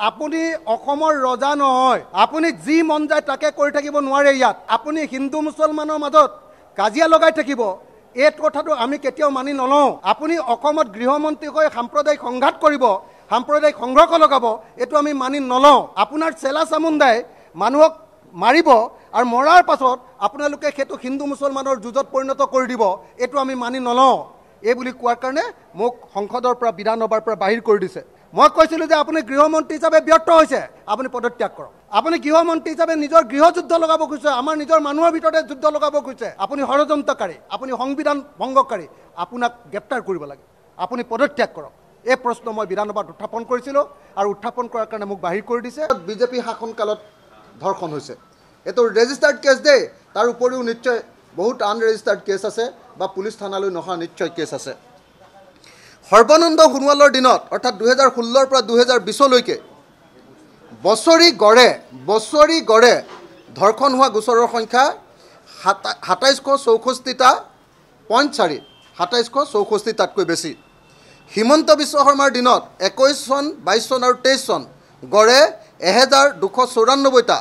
আপুনি অসমৰ ৰজা নহয়, আপুনি যি মন যায় তাকে কৰি থাকিব নোৱাৰে। ইয়াত আপুনি হিন্দু মুছলমানৰ মাজত কাজিয়া লগাই থাকিব, এই কথাটো আমি কেতিয়াও মানি নলওঁ। আপুনি অসমত গৃহমন্ত্ৰী হৈ সাম্প্ৰদায়িক সংঘাত কৰিব, সাম্প্ৰদায়িক সংঘৰ্ষ লগাব, এইটো আমি মানি নলওঁ। আপোনাৰ চেলা চামুণ্ডাই মানুহক মাৰিব আৰু মৰাৰ পাছত আপোনালোকে সেইটো হিন্দু মুছলমানৰ যুঁজত পৰিণত কৰি দিব, এইটো আমি মানি নলওঁ। এই বুলি কোৱাৰ কাৰণে মোক সংসদৰ পৰা, বিধানসভাৰ পৰা বাহিৰ কৰি দিছে। মই কৈছিলোঁ যে আপুনি গৃহমন্ত্ৰী হিচাপে ব্যৰ্থ হৈছে, আপুনি পদত্যাগ কৰক। আপুনি গৃহমন্ত্ৰী হিচাপে নিজৰ গৃহযুদ্ধ লগাব খুজিছে, আমাৰ নিজৰ মানুহৰ ভিতৰতে যুদ্ধ লগাব খুজিছে। আপুনি ষড়যন্ত্ৰকাৰী, আপুনি সংবিধান ভংগকাৰী, আপোনাক গ্ৰেপ্তাৰ কৰিব লাগে, আপুনি পদত্যাগ কৰক। এই প্ৰশ্ন মই বিধানসভাত উত্থাপন কৰিছিলোঁ আৰু উত্থাপন কৰাৰ কাৰণে মোক বাহিৰ কৰি দিছে। বিজেপি শাসনকালত ধৰ্ষণ হৈছে, এইটো ৰেজিষ্টাৰ্ড কেছ দেই, তাৰ উপৰিও নিশ্চয় বহুত আনৰেজিষ্টাৰ্ড কেছ আছে বা পুলিচ থানালৈ নহা নিশ্চয় কেছ আছে। সৰ্বানন্দ সোণোৱালৰ দিনত, অৰ্থাৎ 2016ৰ পৰা 2020লৈকে বছৰি গড়ে ধৰ্ষণ হোৱা গোচৰৰ সংখ্যা 2764.4, 2764 তাতকৈ বেছি। হিমন্ত বিশ্ব শৰ্মাৰ দিনত 21 চন, 22 চন আৰু 23 চন গড়ে 1294টা।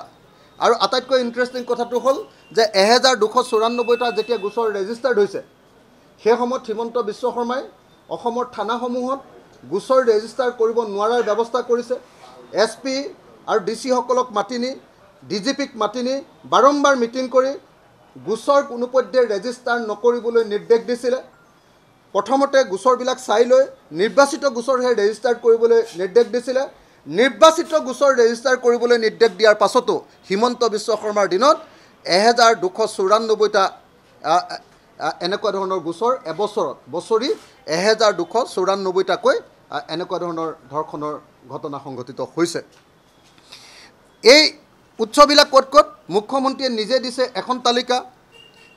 আৰু আটাইতকৈ ইণ্টাৰেষ্টিং কথাটো হ'ল যে 1294টা যেতিয়া গোচৰ ৰেজিষ্টাৰ্ড হৈছে, সেই সময়ত হিমন্ত বিশ্ব শৰ্মাই অসমৰ থানাসমূহত গোচৰ ৰেজিষ্টাৰ কৰিব নোৱাৰাৰ ব্যৱস্থা কৰিছে। এছ পি আৰু ডি চিসকলক মাতি নি, ডি জি পিক মাতি নি বাৰম্বাৰ মিটিং কৰি গোচৰ কোনোপধ্যে ৰেজিষ্টাৰ নকৰিবলৈ নিৰ্দেশ দিছিলে। প্ৰথমতে গোচৰবিলাক চাই লৈ নিৰ্বাচিত গোচৰহে ৰেজিষ্টাৰ কৰিবলৈ নিৰ্দেশ দিছিলে। নিৰ্বাচিত গোচৰ ৰেজিষ্টাৰ কৰিবলৈ নিৰ্দেশ দিয়াৰ পাছতো হিমন্ত বিশ্ব শৰ্মাৰ দিনত 1294টা এনেকুৱা ধৰণৰ গোচৰ এবছৰত বছৰি 1294টাকৈ এনেকুৱা ধৰণৰ ধৰ্ষণৰ ঘটনা সংঘটিত হৈছে। এই উৎসবিলাক ক'ত ক'ত মুখ্যমন্ত্ৰীয়ে নিজে দিছে এখন তালিকা,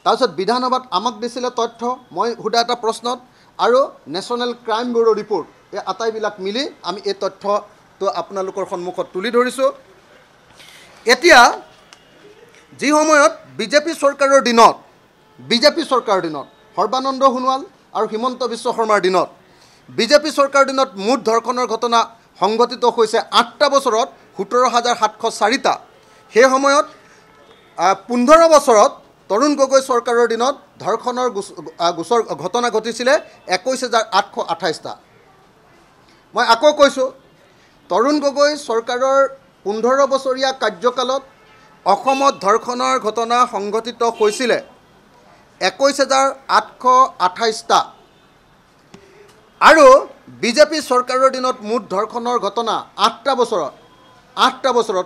তাৰপিছত বিধানসভাত আমাক দিছিলে তথ্য, মই সোধা এটা প্ৰশ্নত, আৰু নেশ্যনেল ক্ৰাইম ব্যুৰ' ৰিপৰ্ট, এই আটাইবিলাক মিলি আমি এই তথ্যটো আপোনালোকৰ সন্মুখত তুলি ধৰিছোঁ। এতিয়া যি সময়ত বিজেপি চৰকাৰৰ দিনত, সৰ্বানন্দ সোণোৱাল আৰু হিমন্ত বিশ্ব শৰ্মাৰ দিনত, বিজেপি চৰকাৰৰ দিনত মুঠ ধৰ্ষণৰ ঘটনা সংঘটিত হৈছে 8টা বছৰত 17,704টা। সেই সময়ত 15 বছৰত তৰুণ গগৈ চৰকাৰৰ দিনত ধৰ্ষণৰ গোচৰ ঘটনা ঘটিছিলে 21,828টা। মই আকৌ কৈছোঁ, তৰুণ গগৈ চৰকাৰৰ 15 বছৰীয়া কাৰ্যকালত অসমত ধৰ্ষণৰ ঘটনা সংঘটিত হৈছিলে 21,828টা। আৰু বিজেপি চৰকাৰৰ দিনত মুঠ ধৰ্ষণৰ ঘটনা 8টা বছৰত,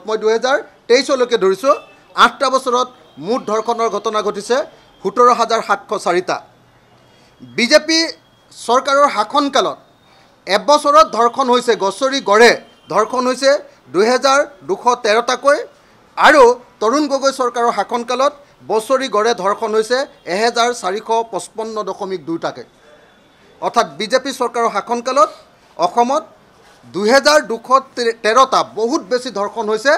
মই 2023লৈকে ধৰিছোঁ, 8টা বছৰত মুঠ ধৰ্ষণৰ ঘটনা ঘটিছে 17,704টা। বিজেপি চৰকাৰৰ শাসনকালত এবছৰত ধৰ্ষণ হৈছে, বছৰি গড়ে ধৰ্ষণ হৈছে 2,213টাকৈ। আৰু তৰুণ গগৈ চৰকাৰৰ শাসনকালত বছৰি গড়ে ধৰ্ষণ হৈছে 1,455.2টাকৈ। অৰ্থাৎ বিজেপি চৰকাৰৰ শাসনকালত অসমত 2,213টা বহুত বেছি ধৰ্ষণ হৈছে,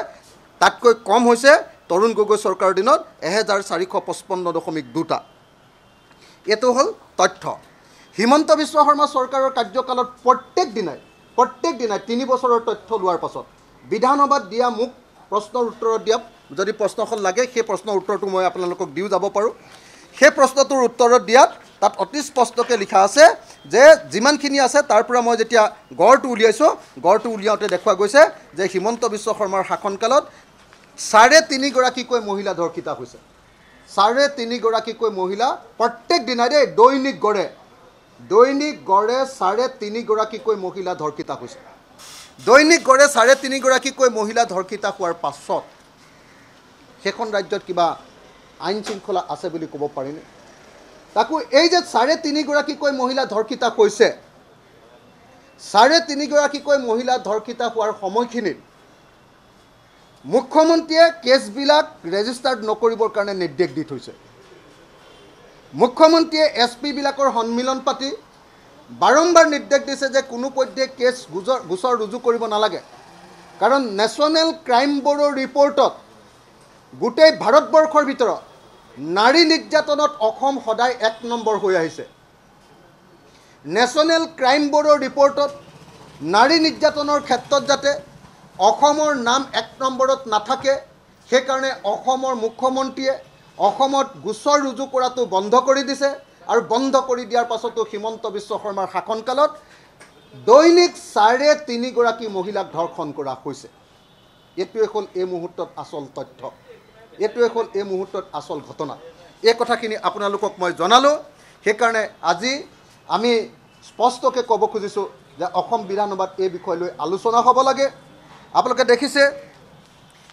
তাতকৈ কম হৈছে তৰুণ গগৈ চৰকাৰৰ দিনত 1,455.2টা। এইটো হ'ল তথ্য। হিমন্ত বিশ্ব শৰ্মা চৰকাৰৰ কাৰ্যকালত প্ৰত্যেক দিনাই 3 বছৰৰ তথ্য লোৱাৰ পাছত বিধানসভাত দিয়া মোক প্ৰশ্নৰ উত্তৰত দিয়া, যদি প্ৰশ্নখন লাগে সেই প্ৰশ্নৰ উত্তৰটো মই আপোনালোকক দিও যাব পাৰোঁ। সেই প্ৰশ্নটোৰ উত্তৰত দিয়াত তাত অতি স্পষ্টকৈ লিখা আছে যে যিমানখিনি আছে তাৰ পৰা মই যেতিয়া গড়টো উলিয়াইছোঁ, গড়টো উলিয়াওঁতে দেখুওৱা গৈছে যে হিমন্ত বিশ্ব শৰ্মাৰ শাসনকালত 3.5গৰাকীকৈ মহিলা ধৰ্ষিতা হৈছে। 3.5গৰাকীকৈ মহিলা প্ৰত্যেক দিনাই দেই, দৈনিক গড়ে 3.5গৰাকীকৈ মহিলা ধৰ্ষিতা হৈছে। দৈনিক গড়ে 3.5গৰাকীকৈ মহিলা ধৰ্ষিতা হোৱাৰ পাছত সেইখন ৰাজ্যত কিবা আইন শৃংখলা আছে বুলি ক'ব পাৰিনে? তাকো এই যে 3.5গৰাকীকৈ মহিলা ধৰ্ষিতা হৈছে, 3.5গৰাকীকৈ মহিলা ধৰ্ষিতা হোৱাৰ সময়খিনিত মুখ্যমন্ত্ৰীয়ে কেছবিলাক ৰেজিষ্টাৰ্ড নকৰিবৰ কাৰণে নিৰ্দেশ দি থৈছে। মুখ্যমন্ত্ৰীয়ে এছ পিবিলাকৰ সন্মিলন পাতি বাৰম্বাৰ নিৰ্দেশ দিছে যে কোনোপধ্যে কেছ গোচৰ ৰুজু কৰিব নালাগে, কাৰণ নেশ্যনেল ক্ৰাইম ব্যুৰোৰ ৰিপৰ্টত গোটেই ভাৰতবৰ্ষৰ ভিতৰত নাৰী নিৰ্যাতনত অসম সদায় 1 নম্বৰ হৈ আহিছে। নেশ্যনেল ক্ৰাইম ব্যুৰোৰ ৰিপৰ্টত নাৰী নিৰ্যাতনৰ ক্ষেত্ৰত যাতে অসমৰ নাম এক নম্বৰত নাথাকে, সেইকাৰণে অসমৰ মুখ্যমন্ত্ৰীয়ে অসমত গোচৰ ৰুজু কৰাটো বন্ধ কৰি দিছে। আৰু বন্ধ কৰি দিয়াৰ পাছতো হিমন্ত বিশ্ব শৰ্মাৰ শাসনকালত দৈনিক 3.5 গৰাকী মহিলাক ধৰ্ষণ কৰা হৈছে। এইটোৱে হ'ল এই মুহূৰ্তত আচল তথ্য, এইটোৱে হ'ল এই মুহূৰ্তত আচল ঘটনা। এই কথাখিনি আপোনালোকক মই জনালোঁ। সেইকাৰণে আজি আমি স্পষ্টকৈ ক'ব খুজিছোঁ যে অসম বিধানসভাত এই বিষয় লৈ আলোচনা হ'ব লাগে। আপোনালোকে দেখিছে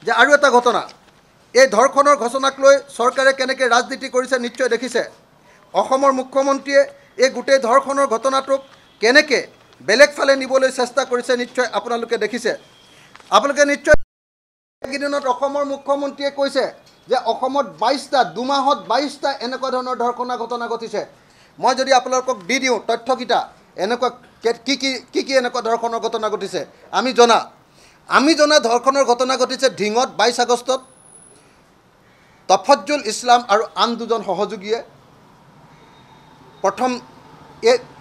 যে আৰু এটা ঘটনা, এই ধৰ্ষণৰ ঘটনাক লৈ চৰকাৰে কেনেকৈ ৰাজনীতি কৰিছে নিশ্চয় দেখিছে। অসমৰ মুখ্যমন্ত্ৰীয়ে এই গোটেই ধৰ্ষণৰ ঘটনাটোক কেনেকৈ বেলেগ ফালে নিবলৈ চেষ্টা কৰিছে নিশ্চয় আপোনালোকে দেখিছে। আপোনালোকে নিশ্চয় এইকেইদিনত অসমৰ মুখ্যমন্ত্ৰীয়ে কৈছে যে অসমত 22টা, দুমাহত 22টা এনেকুৱা ধৰণৰ ধৰ্ষণৰ ঘটনা ঘটিছে। মই যদি আপোনালোকক দি দিওঁ তথ্যকেইটা, এনেকুৱা কি কি কি কি এনেকুৱা ধৰ্ষণৰ ঘটনা ঘটিছে আমি জনা ধৰ্ষণৰ ঘটনা ঘটিছে ঢিঙত 22 আগষ্টত তফজ্জুল ইছলাম আৰু আন দুজন সহযোগীয়ে প্ৰথম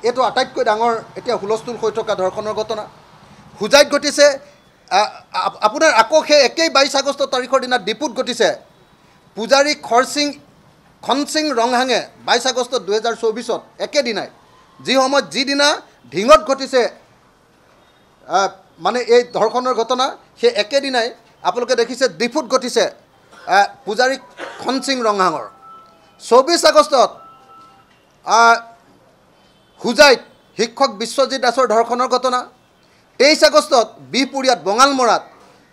এইটো আটাইতকৈ ডাঙৰ এতিয়া হুলস্থুল হৈ থকা ধৰ্ষণৰ ঘটনা। হোজাইত ঘটিছে আপোনাৰ আকৌ সেই একেই 22 আগষ্ট তাৰিখৰ দিনা ডিপুত ঘটিছে পূজাৰী খৰসিং খনসিং ৰংহাঙে 22 আগষ্ট 2024ত একেদিনাই, যি সময়ত যিদিনা ঢিঙত ঘটিছে মানে এই ধৰ্ষণৰ ঘটনা, সেই একেদিনাই আপোনালোকে দেখিছে ডিপুত ঘটিছে পূজাৰী খনসিং ৰংহাঙৰ। 24 আগষ্টত হোজাইত শিক্ষক বিশ্বজিৎ দাসৰ ধৰ্ষণৰ ঘটনা। 23 আগষ্টত বিহপুৰীয়াত বঙালমৰাত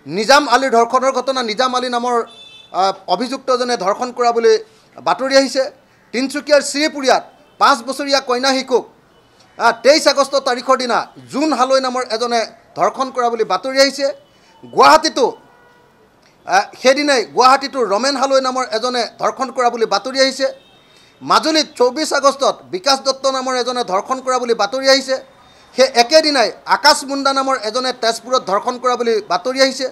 নিজাম আলীৰ ধৰ্ষণৰ ঘটনা, নিজাম আলী নামৰ অভিযুক্তজনে ধৰ্ষণ কৰা বুলি বাতৰি আহিছে। তিনিচুকীয়াৰ শ্ৰীপুৰীয়াত 5 বছৰীয়া কন্যা শিশুক 23 আগষ্ট তাৰিখৰ দিনা জোন হালৈ নামৰ এজনে ধৰ্ষণ কৰা বুলি বাতৰি আহিছে। গুৱাহাটীতো সেইদিনাই গুৱাহাটীতো ৰমেন হালৈ নামৰ এজনে ধৰ্ষণ কৰা বুলি বাতৰি আহিছে। মাজুলীত 24 আগষ্টত বিকাশ দত্ত নামৰ এজনে ধৰ্ষণ কৰা বুলি বাতৰি আহিছে। সেই একেদিনাই আকাশ মুণ্ডা নামৰ এজনে তেজপুৰত ধৰ্ষণ কৰা বুলি বাতৰি আহিছে।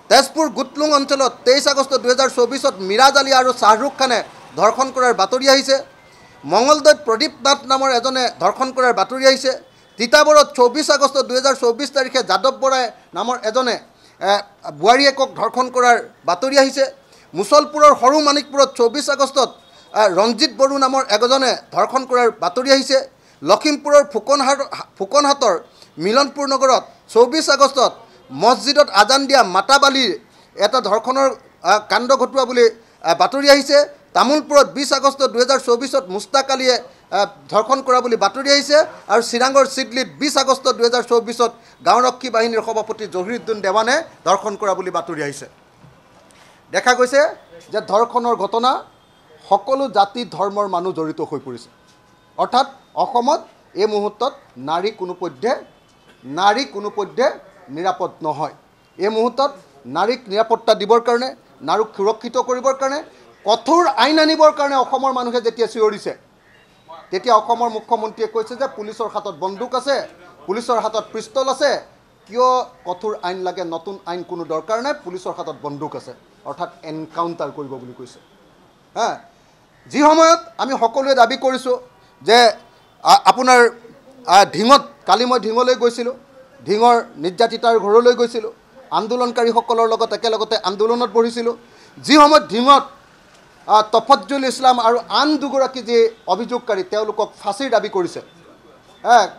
তেজপুৰ গুটলুং অঞ্চলত 23 আগষ্ট 2024ত মিৰাজ আলী আৰু শ্বাহৰুখ খানে ধৰ্ষণ কৰাৰ বাতৰি আহিছে। মঙলদৈত প্ৰদীপ নাথ নামৰ এজনে ধৰ্ষণ কৰাৰ বাতৰি আহিছে। তিতাবৰত 24 আগষ্ট 2024 তাৰিখে যাদৱ বৰাই নামৰ এজনে বোৱাৰীয়েকক ধৰ্ষণ কৰাৰ বাতৰি আহিছে। মুছলপুৰৰ সৰু মানিকপুৰত 24 আগষ্টত ৰঞ্জিত বড়ো নামৰ এজনে ধৰ্ষণ কৰাৰ বাতৰি আহিছে। লখিমপুৰৰ ফুকনহাটৰ মিলনপুৰ নগৰত 24 আগষ্টত মছজিদত আজান দিয়া মাতাবালিৰ এটা ধৰ্ষণৰ কাণ্ড ঘটোৱা বুলি বাতৰি আহিছে। তামোলপুৰত 20 আগষ্ট 2024ত মুস্তাক আলীয়ে ধৰ্ষণ কৰা বুলি বাতৰি আহিছে। আৰু চিৰাঙৰ চিডলিত 20 আগষ্ট 2024ত গাঁওৰক্ষী বাহিনীৰ সভাপতি জহিৰুদ্দিন দেৱানে ধৰ্ষণ কৰা বুলি বাতৰি আহিছে। দেখা গৈছে যে ধৰ্ষণৰ ঘটনা সকলো জাতি ধৰ্মৰ মানুহ জড়িত হৈ পৰিছে। অৰ্থাৎ অসমত এই মুহূৰ্তত নাৰী কোনোপধ্যে নিৰাপদ নহয়। এই মুহূৰ্তত নাৰীক নিৰাপত্তা দিবৰ কাৰণে, নাৰীক সুৰক্ষিত কৰিবৰ কাৰণে কঠোৰ আইন আনিবৰ কাৰণে অসমৰ মানুহে যেতিয়া চিঞৰিছে, তেতিয়া অসমৰ মুখ্যমন্ত্ৰীয়ে কৈছে যে পুলিচৰ হাতত বন্দুক আছে, পুলিচৰ হাতত পিষ্টল আছে, কিয় কঠোৰ আইন লাগে, নতুন আইন কোনো দৰকাৰ নাই, পুলিচৰ হাতত বন্দুক আছে, অৰ্থাৎ এনকাউণ্টাৰ কৰিব বুলি কৈছে। হা, যি সময়ত আমি সকলোৱে দাবী কৰিছোঁ যে আপোনাৰ ঢিঙত, কালি মই ঢিঙলৈ গৈছিলোঁ, ঢিঙৰ নিৰ্যাতিতাৰ ঘৰলৈ গৈছিলোঁ, আন্দোলনকাৰীসকলৰ লগত একেলগতে আন্দোলনত বহিছিলোঁ। যি সময়ত ঢিঙত তফজ্জুল ইছলাম আৰু আন দুগৰাকী যি অভিযোগকাৰী তেওঁলোকক ফাঁচীৰ দাবী কৰিছে,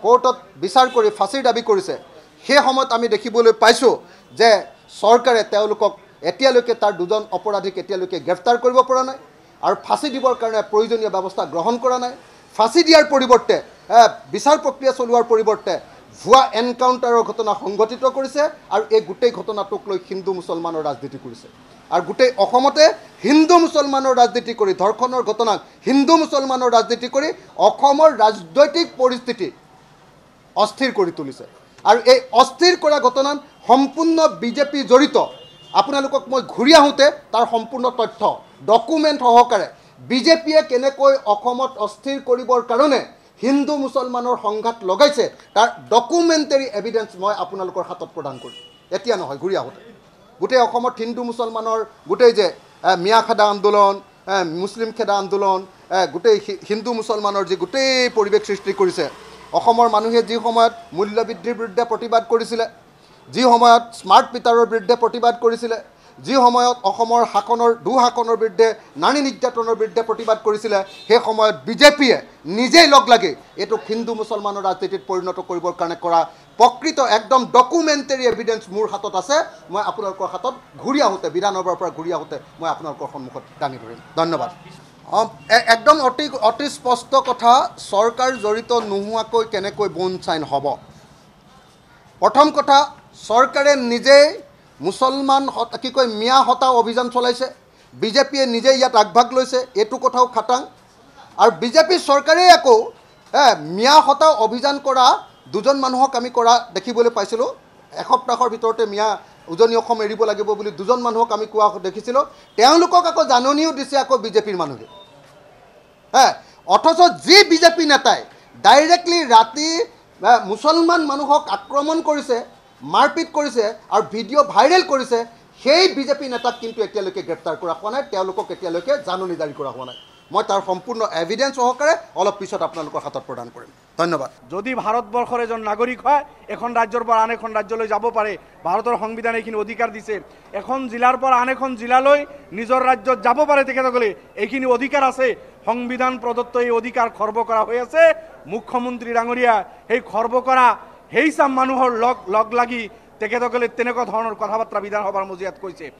কোৰ্টত বিচাৰ কৰি ফাঁচীৰ দাবী কৰিছে, সেই সময়ত আমি দেখিবলৈ পাইছোঁ যে চৰকাৰে তেওঁলোকক এতিয়ালৈকে তাৰ দুজন অপৰাধীক এতিয়ালৈকে গ্ৰেপ্তাৰ কৰিব পৰা নাই আৰু ফাঁচী দিবৰ কাৰণে প্ৰয়োজনীয় ব্যৱস্থা গ্ৰহণ কৰা নাই। ফাঁচী দিয়াৰ পৰিৱৰ্তে, বিচাৰ প্ৰক্ৰিয়া চলোৱাৰ পৰিৱৰ্তে ভুৱা এনকাউণ্টাৰৰ ঘটনা সংঘটিত কৰিছে আৰু এই গোটেই ঘটনাটোক লৈ হিন্দু মুছলমানৰ ৰাজনীতি কৰিছে আৰু গোটেই অসমতে হিন্দু মুছলমানৰ ৰাজনীতি কৰি, ধৰ্ষণৰ ঘটনাক হিন্দু মুছলমানৰ ৰাজনীতি কৰি অসমৰ ৰাজনৈতিক পৰিস্থিতি অস্থিৰ কৰি তুলিছে। আৰু এই অস্থিৰ কৰা ঘটনাত সম্পূৰ্ণ বিজেপি জড়িত। আপোনালোকক মই ঘূৰি আহোঁতে তাৰ সম্পূৰ্ণ তথ্য ডকুমেণ্ট সহকাৰে বিজেপিয়ে কেনেকৈ অসমত অস্থিৰ কৰিবৰ কাৰণে হিন্দু মুছলমানৰ সংঘাত লগাইছে তাৰ ডকুমেণ্টেৰী এভিডেন্স মই আপোনালোকৰ হাতত প্ৰদান কৰিম। এতিয়া নহয়, ঘূৰি আহোঁতে গোটেই অসমত হিন্দু মুছলমানৰ গোটেই যে মিয়া খেদা আন্দোলন, মুছলিম খেদা আন্দোলন, গোটেই হিন্দু মুছলমানৰ যি গোটেই পৰিৱেশ সৃষ্টি কৰিছে, অসমৰ মানুহে যি সময়ত মূল্যবৃদ্ধিৰ বিৰুদ্ধে প্ৰতিবাদ কৰিছিলে, যি সময়ত স্মাৰ্ট মিটাৰৰ বিৰুদ্ধে প্ৰতিবাদ কৰিছিলে, যি সময়ত অসমৰ শাসনৰ দুঃশাসনৰ বিৰুদ্ধে, নাৰী নিৰ্যাতনৰ বিৰুদ্ধে প্ৰতিবাদ কৰিছিলে, সেই সময়ত বিজেপিয়ে নিজেই লগ লাগি এইটো হিন্দু মুছলমানৰ ৰাজনীতিত পৰিণত কৰিবৰ কাৰণে কৰা প্ৰকৃত একদম ডকুমেণ্টেৰী এভিডেঞ্চ মোৰ হাতত আছে। মই আপোনালোকৰ হাতত ঘূৰি আহোঁতে, বিধানসভাৰ পৰা ঘূৰি আহোঁতে মই আপোনালোকৰ সন্মুখত দাঙি ধৰিম। ধন্যবাদ। একদম অতি অতি স্পষ্ট কথা, চৰকাৰ জড়িত নোহোৱাকৈ কেনেকৈ বন চাইন হ'ব? প্ৰথম কথা, চৰকাৰে নিজেই মুছলমান কি কয় মিয়া হটাও অভিযান চলাইছে, বিজেপিয়ে নিজে ইয়াত আগভাগ লৈছে, এইটো কথাও খাটাং। আৰু বিজেপি চৰকাৰেই আকৌ মিয়া হটাও অভিযান কৰা দুজন মানুহক আমি কৰা দেখিবলৈ পাইছিলোঁ। এসপ্তাহৰ ভিতৰতে মিয়া উজনি অসম এৰিব লাগিব বুলি দুজন মানুহক আমি কোৱা দেখিছিলোঁ। তেওঁলোকক আকৌ জাননীও দিছে আকৌ বিজেপিৰ মানুহে। অথচ যি বিজেপি নেতাই ডাইৰেক্টলি ৰাতি মুছলমান মানুহক আক্ৰমণ কৰিছে, মাৰপিট কৰিছে আৰু ভিডিঅ' ভাইৰেল কৰিছে, সেই বিজেপি নেতাক কিন্তু এতিয়ালৈকে গ্ৰেপ্তাৰ কৰা হোৱা নাই, তেওঁলোকক এতিয়ালৈকে জাননী জাৰি কৰা হোৱা নাই। মই তাৰ সম্পূৰ্ণ এভিডেঞ্চ সহকাৰে অলপ পিছত আপোনালোকৰ হাতত প্ৰদান কৰিম। ধন্যবাদ। যদি ভাৰতবৰ্ষৰ এজন নাগৰিক হয়, এখন ৰাজ্যৰ পৰা আন এখন ৰাজ্যলৈ যাব পাৰে, ভাৰতৰ সংবিধানে এইখিনি অধিকাৰ দিছে। এখন জিলাৰ পৰা আন এখন জিলালৈ নিজৰ ৰাজ্যত যাব পাৰে তেখেতসকলে, এইখিনি অধিকাৰ আছে। সংবিধান প্ৰদত্ত এই অধিকাৰ খৰ্ব কৰা হৈ আছে। মুখ্যমন্ত্ৰী ডাঙৰীয়া সেই খৰ্ব কৰা সেই চাম মানুহৰ লগ লাগি তেখেতসকলে তেনেকুৱা ধৰণৰ কথা বাৰ্তা বিধানসভাৰ মজিয়াত কৈছে।